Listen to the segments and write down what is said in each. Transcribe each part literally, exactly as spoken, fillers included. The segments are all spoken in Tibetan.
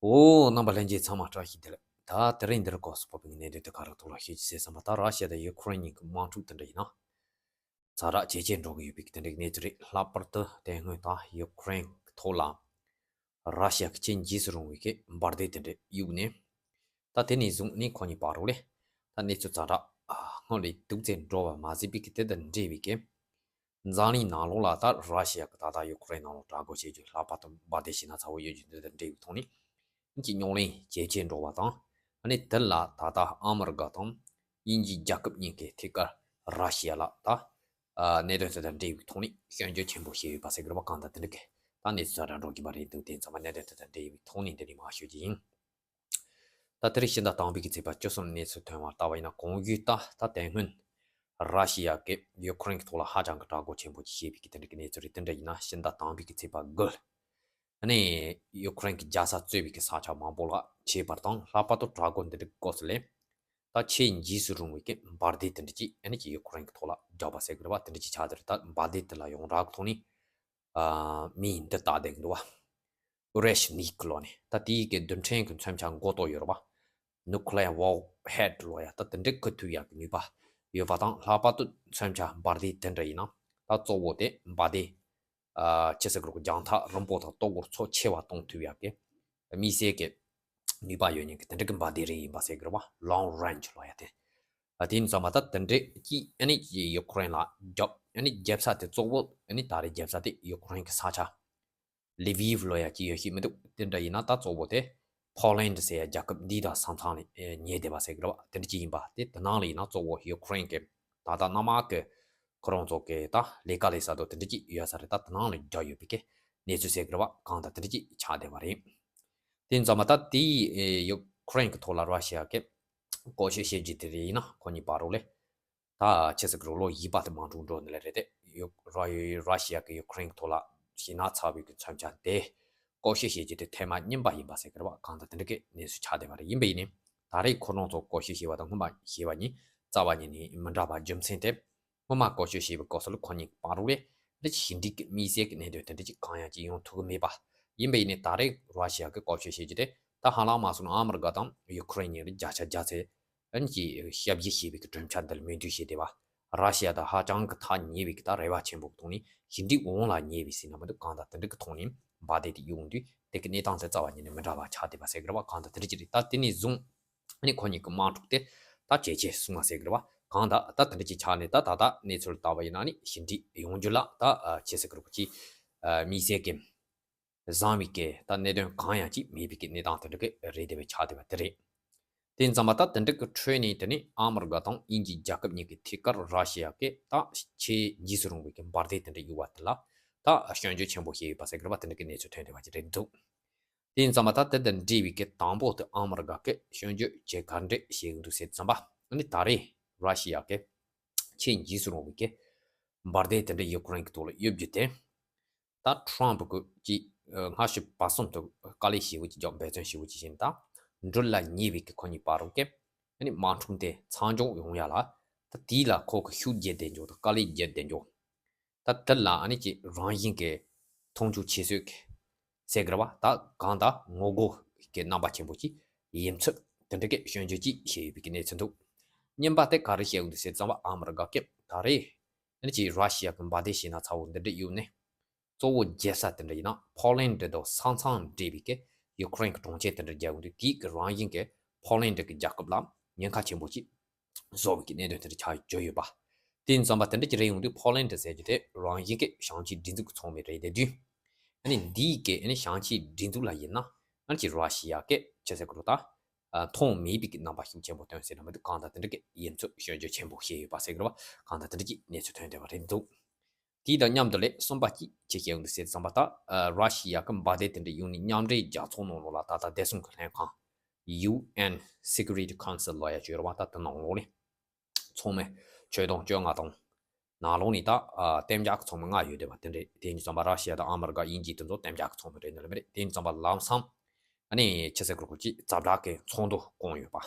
འོ། རྣམ་པ་ལྷན་རྒྱས་ཚང་མ་བཀྲ་ཤིས་བདེ་ལེགས། ད་དེ་རིང་འདིར་སྐབས་སུ་བབས་པའི་གནད་དོན་དེ་ག་རེ་ཐོག་ལ་ཤོད་ཀྱི་ཟེར་བསམ་པ། ད་ར་ཤི་ཡ་དང་ཡུ་ཁུ་རེན་གཉིས་ཀྱི་དམག་འཁྲུག་དེ་འདྲ་ཡིན་ན། ཛ་དྲག་ཇེ་ཆེར་འགྲོ་གི་ཡོད་པའི་དེ་འདྲའི་གནས་ཚུལ་རེད། ལྷག་པར་དུ་དེ་སྔོན་ད་ཡུ་ཁུ་རེན་གྱི་ཐོག་ལ་ར་ཤི་ཡ་གི་ཆེས་འཇིགས་སུ་རུང་བའི་གི་འབར་མདེལ་དེ་འདྲ་གཡུགས་ནས། ད་དེ་ནས་བཟུང་ནས་ཁོ་གཉིས་བར་རུ་ལས་ད་གནས་ཚུལ་ཛ་དྲག་སྔར་ལས་སྡུག་ཙམ་འགྲོ་བ་མ་ཟད་པའི་གི་དེ་དང་འབྲེལ་བའི་གི་འཛམ་གླིང་ནང་ལོགས་ལ་ད་ར་ཤི་ཡ་གི་ད་ལྟ་ཡུ་ཁུ་རེན་ནང་ལོགས་དྲག་རྒོལ་བྱེད་རྒྱུ། ལྷག་པར་དུ་འབར་མདེལ་ཞེད་སྣང་ཚ་བོ་གཡུག་རྒྱུ་འདི་དང་འབྲེལ་བའི་ཐོག་ནས་ཀྱི་རྙོག་གླེང་ཇེ་ཆེར་འགྲོ་བ་དང་། ཨ་ནི་དེ་ལ་ད་ལྟ་ཨ་མི་རི་ཀ་དང་དབྱིན་ཇིའི་རྒྱལ་ཁབ་གཉིས་ཀྱིས་ཐད་ཀར་ར་ཤི་ཡ་ལ་ད་ཨ་གནད་དོན་དེ་དང་འབྲེལ་བའི་ཐོག་ནས་སྐྱོན་བརྗོད་ཆེན་པོ་བྱས་ཡོད་པ་ཟེར་གི་རེད་པ། གང་ལྟར་དེ་འདྲ་གི་ད་གནས་ཚུལ་ཛ་དྲག་འགྲོ་གི་ཡོད་པ་རེད་འདུག་དེ་ཚང་མ་གནད་དོན་དེ་དང་འབྲེལ་བའི་ཐོག་ནས་འདི་ནས་མར་ཤོད་ཀྱི་ཡིན། ད་དེ་རིང་སྤྱི་ཟླ་དང་པོའི་གི་ཚེས་པ་བཅུ་གསུམ་གནས་ཚུལ་ཐོན་པ་ལྟ་བ་ཡིན་ན། གོང་ཞུས་ལྟར་ད་དེ་སྔོན་ར་ཤི་ཡ་གིས་ཡུ་ཁུ་རེན་གྱི་ཐོག་ལ་ཧ་ཅང་གི་དྲག་རྒོལ་ཆེན་པོ་ཅིག་བྱས་པའི་གི་དེ་འདྲ་གི་གནས་ཚུལ་རེད། དེ་འདྲ་ཡིན་ན་སྤྱི་ཟླ་དང་པོའི་གི་ཚེས་པ་དགུ། ཨ་ནི་ཡུ་ཁུ་རེན་གྱི་རྒྱལ་ས་གཙོས་པའི་གི་ས་ཆ་མང་པོ་ལ་མཆེད་པར་དང་། ལྷག་པར་དུ་དྲག་རྒོལ་འདི་འདྲའི་སྐབས་སུ་ལས་ད་ཆེས་འཇིགས་སུ་རུང་བའི་གི་འབར་མདེལ་དེ་འདྲ་ཅིག་ཨ་ནི་ཅིག་ཡུ་ཁུ་རེན་གྱི་ཐོག་ལ་བརྒྱབ་པ་ཟེར་གི་རེད་པ། དེ་འདྲ་ཅིག་ཆགས་དེ་རེད། ད་འབར་མདེལ་དེ་ལ་ཡོངས་གྲགས་ཀྱི་ཐོག་ནས་ཨ་མིང་འདི་བཏགས་བསྡད་ཀྱི་འདུག་བ། ཨུ་རེ་ཤི་ནིག་ལོ་ནས་ད་དེའི་གི་རྡུལ་ཕྲན་གྱི་མཚོན་ཆ་མགོ་ཏོ་ཡོད་རེད་པ། ནུ་ཁི་ལེ་ཡར་ཝར་ཧེད་ལོ་ཡ་ད་དེ་འདྲའི་འཁུར་ཐུབ་ཡག་གི་ནུས་པ་ཡོད་པ་དང་། ལྷག་པར་དུ་མཚོན་ཆ་འབར་མདེལ་དེ་འདྲ་ཡིན་ན་ད་གཙོ་བོ་དེ་འབར་མདེལ་ཨ་ཅི་ཟེར་གི་རེད་གོ། རྒྱང་ཐག་རིང་པོ་དང་ལྟོ་གོས་ཚོ་ཆེ་བ་གཏོང་ཐུབ་ཡག་གི་དམིགས་བསལ་གྱི་ནུས་པ་ཡོད་མཁན་གྱི་དེ་འདྲ་གི་འབར་མདེལ་རིགས་ཡིན་པ་ཟེར་གི་རེད་པ། ལོང་རེན་ཇི་ལོ་ཡ་དེ། ཨ་དེ་ཡིན་ཙང་མ་ད་དེ་འདྲའི་ཀྱིས་ཨ་ནི་ཡུ་ཁུ་རེན་ལ་རྒྱབ། ཨ་ནི་རྒྱབ་ས་དེ་གཙོ་བོ་ཨ་ནི་ད་རེས་རྒྱབ་ས་དེ་ཡུ་ཁུ་རེན་གྱི་ས་ཆ་ལི་བིབ་ལོ་ཡ་ཅིག་ཡོད་ཤེས་མི་འདུག་དེ་འདྲ་ཡིན་ན་ད་གཙོ་བོ་དེ་ཕོ་ལན་ཌི་ཟེར་ཡ་རྒྱལ་ཁབ་འདི་དང་ས་མཚམས་ལ་ཉེ་བསྡད་པ་ཟེར་གི་རེད་པ། དེ་འདྲ་ཅིག་ཡིན་པ་དེ། དེ་ནང་ལ་ཡིན་ན་གཙོ་བོ་ཡུ་ཁུ་རེན་གྱི་ད་ལྟ་གནམ་དམག་གི་ཁོ་རང་ཚོ་གི་ད་ལས་ཀ་ལས་ས་དང་དེ་འདྲ་ཅིག་ཡོད་ས་རེད། ད་དེ་ནང་ལ་རྒྱག་ཡོད་པའི་གི་གནས་ཚུལ་ཟེར་གི་རེད་པ། གང་ལྟར་དེ་འདྲ་ཅིག་ཆགས་བསྡད་པ་རེད། དེ་ཡིན་ཙང་མ་ད་དེའི་ཡུ་ཁུ་རེན་གྱི་ཐོག་ལ་ར་ཤི་ཡ་གི་བཀོལ་སྤྱོད་བྱེད་རྒྱུ་དེ་རེད། ཡིན་ན་ཁོ་གཉིས་བར་རུ་ལས་ད་ཆི་ཟེར་གི་རེད། ལོ་བཞི་པ་དེ་མ་འགྲོ་འགྲོ་ནི་ལས་རེད་དེ། ཡུ་ར་ར་ཤི་ཡ་གི་ཡུ་ཁུ་རེན་གྱི་ཐོག་ལ་ཞེད་སྣང་ཚ་བའི་གི་མཚོན་ཆ་དེ་བཀོལ་སྤྱོད་བྱེད་རྒྱུ་དེ་ཐེངས་མ་གཉིས་པ་ཡིན་པ་ཟེར་གི་རེད་པ། གང་ལྟར་དེ་འདྲ་གི་གནས་ཚུལ་ཆགས་བསྡད་པ་རེད། ཡིན་པ་ཡིན་ནའི་ད་རེས་ཁོ་རང་ཚོ་བཀོལ་སྤྱོད་བྱས་པ་དང་སྔོན་མ་བྱས་པ་གཉིས་རྩ་བ་ཉིད་ནས་མི་འདྲ་བ། རྒྱུ་མཚན་དེ་སྔོན་མ་བཀོལ་སྤྱོད་བྱས་པའི་སྐབས་སུ་ལ་ཁོ་གཉིས་བར་རུ་ལས་འདི་ཞི་འགྲིག་གི་དམིགས་བསལ་གྱི་གནད་དོན་དེ་འདྲ་ཅིག་གང་ཡང་ཅིག་ཡོང་ཐུབ་ཀྱི་མེད་པ། ཡིན་པ་ཡིན་ནའི་ད་རེས་ར་ཤི་ཡ་གི་བཀོལ་སྤྱོད་བྱེད་རྒྱུ་དེ་ད་ཧ་ལམ་མ་སོང་ན་ཨ་མི་རི་ཀ་དང་ཡུ་ཁུ་རེན་གཉིས་ལ་བརྒྱ་ཆ་བརྒྱ་ཚད་ཨ་ནི་ཅིག་ཞབས་ཕྱི་བྱེད་པའི་གི་གྲུབ་ཆ་འདི་ལ་མོས་མཐུན་བྱས་བསྡད་པ། ར་ཤི་ཡ་དང་ཧ་ཅང་གི་ཐག་ཉེ་བའི་གི་ད་རེ་བ་ཆེན་པོ་གི་ཐོག་ནས་ཞི་འགྲིག་འོང་ལ་ཉེ་བའི་ཟེར་ན་མི་འདུག་གང་ལྟར་དེ་འདྲ་གི་ཐོག་ནས་འབར་མདེལ་དེ་གཡུག་དུས་དེ་གི་གནས་སྟངས་དེ་རྩ་བ་ཉིད་ནས་མི་འདྲ་བ་ཆགས་བསྡད་པ་ཟེར་གི་རེད་པ། གང་ལྟར་དེ་འདྲ་ཅིག་རེད། ད་དེ་ནས་བཟུང་ཨ་ནི་ཁོ་གཉིས་ཀྱི་དམག་འཁྲུག་དེ་ད་ཇེ་ཆེར་སོང་བ་ཟེར་གི་རེད་པ། གང་ལྟར་ད་དེ་འདྲ་ཅིག་ཆགས་ནས་ད་ད་ལྟ་གནས་ཚུལ་ལྟ་བ་ཡིན་ན་ནི་ཞི་འགྲིག་ཡོང་རྒྱུ་ལ་ད་ཨ་ཆི་ཟེར་གི་རེད་གོ། ཅིག་ཨ་དམིགས་བསལ་གྱི་བཟང་བའི་གི་ད་གནད་དོན་གང་ཡང་ཅིག་མེད་པའི་གི་གནས་སྟངས་དེ་འདྲ་གི་རེད་བསྡད་པའི་ཆགས་བསྡད་པ་དེ་རེད། དེ་ཡིན་ཙང་མ་ད་དེ་འདྲ་གི་ཁྲོད་ནས་དེ་ནས་ཨ་མི་རི་ཀ་དང་དབྱིན་ཇི་རྒྱལ་ཁབ་གཉིས་ཀྱི་ཐད་ཀར་ར་ཤི་ཡ་གི་ད་ཆེས་འཇིགས་སུ་རུང་བའི་གི་འབར་མདེལ་དེ་འདྲ་གཡུག་པ་དེ་ལ་ད་སྐྱོན་བརྗོད་ཆེན་པོ་བྱས་ཡོད་པ་ཟེར་གི་རེད་པ། དེ་འདྲ་གི་གནས་ཚུལ་ཐོན་བསྡད་པ་ཅིག་རེད་འདུག་དེ་ཡིན་ཙང་མ་ད་དེ་དང་འབྲེལ་བའི་གི་དང་པོ་དེ་ཨ་མི་རི་ཀ་གི་སྐྱོན་བརྗོད་བྱེད་ག་འདྲས་བྱེད་ཀྱི་འདུག་ཟེར་ཙམ་པ། ཨ་ནི་ད་རེས་ར་ཤི་ཡ་གི་ཆེས་འཇིགས་སུ་རུང་བའི་གི་འབར་མདེལ་དེ་འདྲ་ཡུ་ཁུ་རེན་གྱི་ཐོག་ལ་གཡུག་རྒྱུ་དེ། ད་ཁྲོམ་གྱིས་ཀྱི་སྔ་ཕྱི་བར་གསུམ་དུ་དཀའ་ལས་ཞེ་པོ་ཅིག་བརྒྱབ། འབད་བརྩོན་ཞེ་པོ་ཅིག་བྱས་ནས་ད་འགྲུལ་ལ་ཉེ་བའི་གི་ཁོ་གཉིས་བར་རུ་གི་ཨ་ནི་དམག་འཁྲུག་དེ་མཚམས་འཇོག་ཡོང་ཡ་ལ་ད་དེ་ལ་ཁོ་གི་ཤུགས་རྒྱབ་བསྡད་འཇོག་དང་དཀའ་ལས་རྒྱབ་བསྡད་འཇོག་ད་དེ་ལ་ཨ་ནི་ཅིག་རང་བཞིན་གྱི་མཐོང་ཆུང་བྱེད་སྲོལ་གྱི་ཟེར་གི་རེད་པ། ད་གང་ལྟར་ངོ་རྒོལ་གྱི་རྣམ་པ་ཆེན་པོ་ཅིག་ཡིན་ཚུལ་དེ་འདྲ་གི་སྐྱོན་བརྗོད་ཅིག་བྱས་ཡོད་པའི་གི་གནས་ཚུལ་འདུག་རྙིང་པ་དེ་ག་རེ་བཤད་ཡོང་འདུག་ཟེར་ཙམ་པ། ཨ་མི་རི་ཀ་གིས་ད་རེས་ཨ་ནི་ཅིག་ར་ཤི་ཡ་གི་འབར་མདེལ་ཞེད་སྣང་ཚ་བོ་འདི་འདྲ་གཡུགས་ནས། གཙོ་བོ་རྒྱལ་ས་དེ་འདྲ་ཡིན་ན་ཕོ་ལན་ཌི་དང་ས་མཚམས་འབྲེལ་བའི་གི་ཡུ་ཁུ་རེན་གྱི་གྲོང་ཁྱེར་དེ་འདྲ་རྒྱག་ཡོང་དུས། དེའི་གི་རང་བཞིན་གྱི་ཕོ་ལན་ཌི་གི་རྒྱལ་ཁབ་ལ་ཉེན་ཁ་ཆེན་པོ་ཅིག་བཟོ་བའི་གི་གནད་དོན་དེ་འདྲ་ཆགས་བརྗོད་ཡོད་པ། དེ་ཡིན་ཙམ་པ་དེ་འདྲ་ཅིག་རེད་ཡོང་དུས་ཕོ་ལན་ཌི་ཟེར་རྒྱུ་དེ་རང་བཞིན་གྱི་ཞིང་ཆེན་སྒྲིག་འཛུགས་ཀྱི་ཚོགས་མི་རེད་བསྡད་དུས། ཨ་ནི་འདིའི་གི་ཨ་ནི་ཞིང་ཆེན་སྒྲིག་འཛུགས་ལ་ཡིན་ན་ཨ་ནི་ཅིག་ར་ཤི་ཡ་གི་ཅི་ཟེར་གི་རེད་ད། མཐོང་མེད་པའི་གི་རྣམ་པ་ཤུགས་ཆེན་པོ་སྟོན་ཟེར་ན་མི་འདུག་གང་ལྟར་དེ་འདྲ་གི་ཡིན་ཚུལ་སྐྱོན་བརྗོད་ཆེན་པོ་བྱས་ཡོད་པ་ཟེར་གི་རེད་པ། གང་ལྟར་དེ་འདྲ་གི་གནས་ཚུལ་ཐོན་བསྡད་པ་རེད་འདུག་དེ་དང་མཉམ་དུ་ལས་གསུམ་པ་གཅིག་ཅི་བཤད་ཡོང་འདུག་ཟེར་ཙམ་པ། ད་ཨ་ར་ཤི་ཡ་གི་འབར་མདེལ་དེ་འདྲ་གཡུགས་ནས་མཉམ་འབྲེལ་རྒྱལ་ཚོགས་ནང་ལོགས་ལ་ད་ལྟ་བདེ་སྲུང་གི་ལྷན་ཁང་། ཡུ་ཨེན་Security Council ལབ་ཡ་ཅིག་ཡོད་རེད་པ། ད་དེ་ནང་ལོགས་ནས་ཚོགས་མི་ཆོད་དོན་བཅོ་ལྔ་དང་། ནང་ལོགས་ནས་ད་ཨ་གཏན་འཇགས་ཀྱི་ཚོགས་མི་ལྔ་ཡོད་བསྡད་པ་དེ་འདྲས། དེ་ཡིན་ཙམ་པ་ར་ཤི་ཡ་དང་ཨ་མི་རི་ཀ་དབྱིན་ཇི་དེ་ཚོ་གཏན་འཇགས་ཀྱི་ཚོགས་མི་རེད་ནི་ལ་མི་རེད། དེ་ཡིན་ཙམ་པ་ལམ་སང་ཨ་ནི་ཅི་ཟེར་དགོས་རེད། ཅིག་ཛ་དྲག་གི་ཚོགས་འདུ་བསྐོང་ཡོད་པ།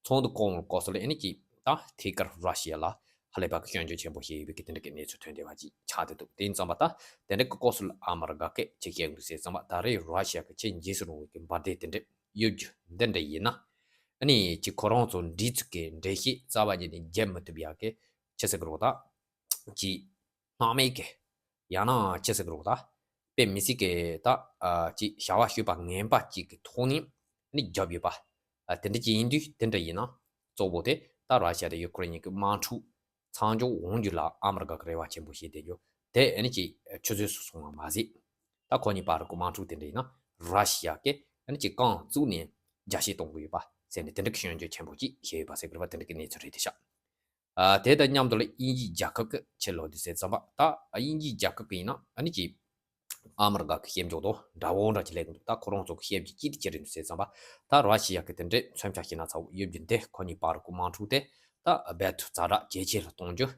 ཚོགས་འདུ་བསྐོང་བའི་སྐབས་སུ་ལ་ཨ་ནི་ཅིག་ད་ཐད་ཀར་ར་ཤི་ཡ་ལ་ ཧ་ལས་པ་གི་སྐྱོན་བརྗོད་ཆེན་པོ་བྱས་ཡོད་པའི་གི་དེ་འདྲ་གི་གནས་ཚུལ་ཐོན་བསྡད་པ་ཅིག་ཆགས་བསྡད་འདུག་དེ་ཡིན་ཙང་པ་ད་དེ་འདྲ་གི་སྐབས་སུ་ལ་ཨ་མ་རི་ཀ་གིས་ཅི་བཤད་འདུག་ཟེར་ཙང་པ་ད་རེས་ར་ཤི་ཡ་གི་ཆེས་འཇིགས་སུ་རུང་བའི་གི་འབར་མདེལ་དེ་འདྲ་གཡུག་རྒྱུ་འདི་འདྲ་ཡིན་ན། ཨ་ནི་ཅིག་ཁོ་རང་ཚོ་འདྲི་ཚུལ་གི་འགྲེལ་བཤད་རྩ་བ་ཉིད་ནས་རྒྱབ་མི་ཐུབ་ཡག་གི་ཆི་ཟེར་གི་རོགས་ད། ཅིག་སྣང་མེད་ཀྱི། ཡང་ན་ཅི་ཟེར་གི་རོགས་ད། དཔེ་མི་སྲིད་ཀྱི་ད། ཨ། ཅིག་བྱ་བ་ཞུས་པ་ངན་པ་ཅིག་གི་ཐོག་ནས་ནི་རྒྱབ་ཡོད་པ། ཨ། དེ་འདྲ་ཅིག་ཡིན་དུས་དེ་འདྲ་ཡིན་ན། གཙོ་བོ་དེ་ད་ར་ཤི་ཡ་དང་ཡུ་ཀེ་རེན་གཉིས་ཀྱི་དམག་འཁྲུག་མཚམས་འཇོག་འོང་རྒྱུ་ལ་ཨ་མི་རི་ཀ་གི་རེ་བ་ཆེན་པོ་བྱེད་བསྡད་རྒྱུ་དེ་ཨ་ནི་ཅིག་ཆུད་ཟོས་སུ་སོང་བ་མ་ཟད། ད་ཁོ་གཉིས་བར་གྱི་དམག་འཁྲུག་དེ་འདྲ་ཡིན་ན་ར་ཤི་ཡ་གིས་ཨ་ནི་ཅིག་རྐང་བཙུགས་ནས་རྒྱ་སྐྱེད་གཏོང་གི་ཡོད་པ་ཟེར་ནས་དེ་འདྲ་གི་སྐྱོན་བརྗོད་ཆེན་པོ་ཅིག་བྱས་ཡོད་པ་ཟེར་གི་རེད་པ། དེ་འདྲ་གི་གནས་ཚུལ་རེད་དེ་ཤག་ཨ། དེ་དང་མཉམ་དུ་ལ་དབྱིན་ཇིའི་རྒྱལ་ཁབ་ཀྱི་ཆེད་ལོག་དུས་ཟེར་ཙམ་པ་ད་དབྱིན་ཇིའི་རྒྱལ་ཁབ་ཀྱི་ཡིན་ན་ཨ་ནི་ཅིག་ཨ་མི་རི་ཀ་གི་ཞིབ་འཇུག་དང་འདྲ་བོ་འདྲ་ཅིག་ལས་ཀྱི་འདུག་ད་ཁོ་རང་ཚོ་གི་ཞིབ་འཇུག་ཅི་དེ་ཅི་རེད་འདུག་ཟེར་ཙམ་པ་ད་ར་ཤི་ཡ་གི་དེ་འདྲའི་མཚོན་ཆ་ཞིག་ན་ཚ་བོ་ཡོད་རྒྱུ་འདི་ཁོ་གཉིས་བར་གྱི་དམག་འཁྲུག་དེ་ད་རྦད་དེ་ཛ་དྲག་ཇེ་ཆེ་ལ་གཏོང་རྒྱུ་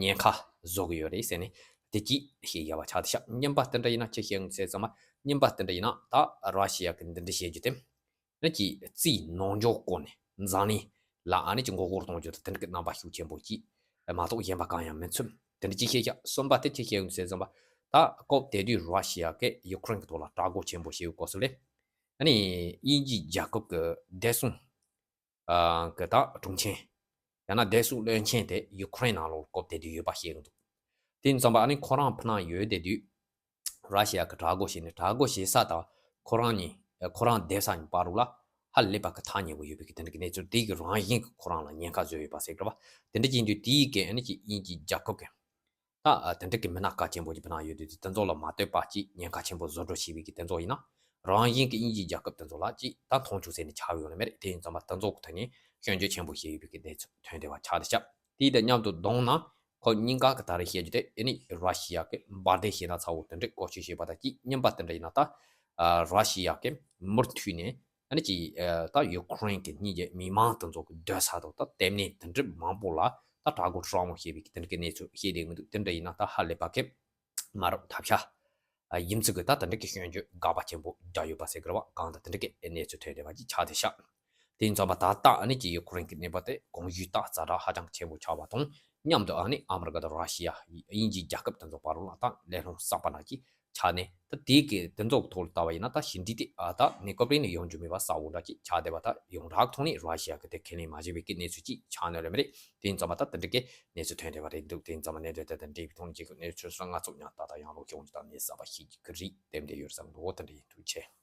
ཉེན་ཁ་བཟོ་གི་ཡོད་རེད་ཟེར་ནས་དེ་ཅིག་བཤད་ཡ་བ་ཆགས་དེ་ཤག་གཉིས་པ་དེ་འདྲ་ཡིན་ན་ཅི་བཤད་འདུག་ཟེར་ཙམ་པ་གཉིས་པ་དེ་འདྲ་ཡིན་ན་ད་ར་ཤི་ཡ་གི་འདི་འདྲ་བཤད་རྒྱུ་དེ། ནི་ཀྱི་རྩིས་ནང་འཇོག་སྐོར་ནས་འཛམ་གླིང་ལ་ཨ་ནི་ཀྱི་མགོ་སྐོར་གཏོང་རྒྱུ་དང་དེ་འདྲ་གི་རྣམ་པ་ཤུགས་ཆེན་པོ་ཅིག་མ་གཏོགས་གཞན་པ་གང་ཡང་མི་མཚོན། དེ་འདྲ་ཅིག་བཤད་ཤག་གསུམ་པ་དེ་ཅི་བཤད་ཡོད་ཟེར་ཙམ་པ་ད་སྐབས་དེ་དུས་ར་ཤི་ཡ་གིས་ཡུ་ཀེ་རེན་གྱི་ཐོག་ལ་དྲག་རྒོལ་ཆེན་པོ་བྱས་ཡོད་སྐབས་སུ་ལས་ཨ་ནི་དབྱིན་ཇིའི་རྒྱལ་ཁབ་ཀྱི་བདེ་སྲུང་གི་ད་དྲུང་ཆེན་ཡང་ན་བདེ་སྲུང་བློན་ཆེན་དེ་ཡུ་ཀེ་རེན་ནང་ལོགས་སྐབས་དེ་དུས་ཡོད་པ་བཤད་ཀྱི་འདུག་དེ་ཡིན་ཙམ་པ་ཨ་ནི་ཁོ་རང་ཕུ་ནང་ཡོད་དེ་དུས། ར་ཤི་ཡ་གི་དྲག་རྒོལ་བྱས་ནས་དྲག་རྒོལ་བྱེད་ས་དང་ཁོ་རང་གཉིས་ཁོ་རང་བསྡད་ས་གཉིས་བར་དུ་ལ་ཧ་ལས་པ་གི་ཐག་ཉེ་བོ་ཡོད་པའི་གི་དེ་འདྲ་གི་གནས་ཚུལ་དེ་གི་རང་བཞིན་གི་ཁོ་རང་ལ་ཉེན་ཁ་བཟོས་ཡོད་པ་ཟེར་གི་རེད་བ། དེ་འདྲ་ཅིག་ཡིན་དུས་དེའི་གི་ཨ་ནི་ཅིག་དབྱིན་ཇིའི་རྒྱལ་ཁབ་གི་ད་དེ་འདྲ་གི་མི་སྣ་གལ་ཆེན་པོ་ཅིག་ཕུ་ནང་ཡོད་དུས་དེ་ཚོ་ལ་མ་ལྟོས་པ་ཅིག་ཉེན་ཁ་ཆེན་པོ་བཟོ་འགྲོ་བྱས་པའི་གི་དེ་ཚོ་ཡིན་ན་རང་བཞིན་གི་དབྱིན་ཇིའི་རྒྱལ་ཁབ་དེ་ཚོ་ལ་ཅིག་ད་མཐོང་ཆུང་ཟེར་ནས་ཆགས་ཡོད་ནི་མ་རེད། དེ་ཡིན་ཙམ་པ་དེ་ཚོ་གི་ཐོག་ནས་སྐྱོན་བརྗོད་ཆེན་པོ་བྱས་ཡོད་པའི་གི་གནས་ཚུལ་ཐོན་བསྡད་པ་ཆགས་བསྡད་ཤག་དེའི་དང་མཉམ་དུ་བསྡོམས་ན་ཁོ་གཉིས་ཀ་གི་ད་རེས་བཤད་རྒྱུ་དེ་ཨ་ནི་ར་ཤི་ཡ་གི་འབར་མདེལ་ཞེ་ན་ཚ་བོ་དེ་འདྲ་བཀོལ་སྤྱོད་བྱས་པ་དང་གཅིག་གཉིས་པ་དེ་འདྲ་ཡིན་ན་ད་ཨ་ར་ཤི་ཡ་གི་མུ་མཐུད་ནས་ཨ་ནི་ཅིག་ཨ་ད་ཡུ་ཀེ་རེན་གི་གཉིས་ཀྱི་མི་མང་དེ་ཚོ་གི་སྡོད་ས་དང་ད་ལྟེ་གནས་དེ་འདྲ་མང་པོ་ལ་ད་དྲག་རྒོལ་དྲག་མོ་བྱས་པའི་གི་དེ་འདྲ་གི་གནས་ཚུལ་བཤད་བསྡད་ཀྱི་འདུག་དེ་འདྲ་ཡིན་ན་ད་ཧ་ལས་པ་གི་མ་རབས་ཐབས་ཤ་ཨ་ཡིན་ཚུལ་གྱི་ད་དེ་འདྲ་གི་སྐྱོན་བརྗོད་དགག་པ་ཆེན་པོ་རྒྱག་ཡོད་པ་ཟེར་གི་རེད་བ། གང་ལྟར་དེ་འདྲ་གི་གནས་ཚུལ་ཐོན་བསྡད་པ་ཅིག་ཆགས་བསྡད་ཤག་དེ་ཡིན་ཙང་པ་ད་ལྟ་ཨ་ནི་ཀྱི་ཡུ་ཀེ་རེན་གྱི་གནས་བབ་དེ་གོང་ཞུས་ལྟར་ཛ་དྲག་ཧ་ཅང་ཆེན་པོ་ཆགས་པ་དང་མཉམ་དུ་ཨ་ནི་ཨ་མི་རི་ཀ་དང་ར་ཤི་ཡ་དབྱིན་ཇིའི་རྒྱལ་ཁབ་དེ་ཚོ་བར་ལ་ད་གླེང་སློང་གསར་པ་ནང་གི་ཆགས་ནས་ད་དེ་གི་དེ་ཚོ་གི་ཐོག་ལ་ལྟ་བ་ཡིན་ན་ད་ཞི་འགྲིག་དེ་ཨ་ད་གནས་སྐབས་རིང་ནས་ཡོང་རྒྱུ་མེད་པ་གསལ་བོ་འདྲ་ཅིག་ཆགས་བསྡད་པ། ད་ཡོངས་གྲགས་ཐོག་ནས་ར་ཤི་ཡ་གི་དེ་ཁས་ལེན་མ་བྱས་པའི་གི་གནས་ཚུལ་ཅིག་ཆགས་ནས་ལ་མི་རེད། དེ་ཡིན་ཙང་པ་ད་དེ་འདྲ་གི་གནས་ཚུལ་ཐོན་བསྡད་པ་རེད་འདུག་དེ་ཡིན་ཙང་མ་གནད་དོན་དེ་དང་འབྲེལ་བའི་ཐོག་ནས་ཅིག་གི་གནས་ཚུལ་སོགས་ང་ཚོ་ཉག་ཏག་ཏག་ཡང་ལོག་ཤོག་ཅིག་དང་གནས་གསར་པ་ཤེས་ཀྱི་གི་རེད། དེ་འདྲ་ཡོད་བསམ་འདུག་དེ་འདྲ་ཡིན། ཐུགས་རྗེ་ཆེ།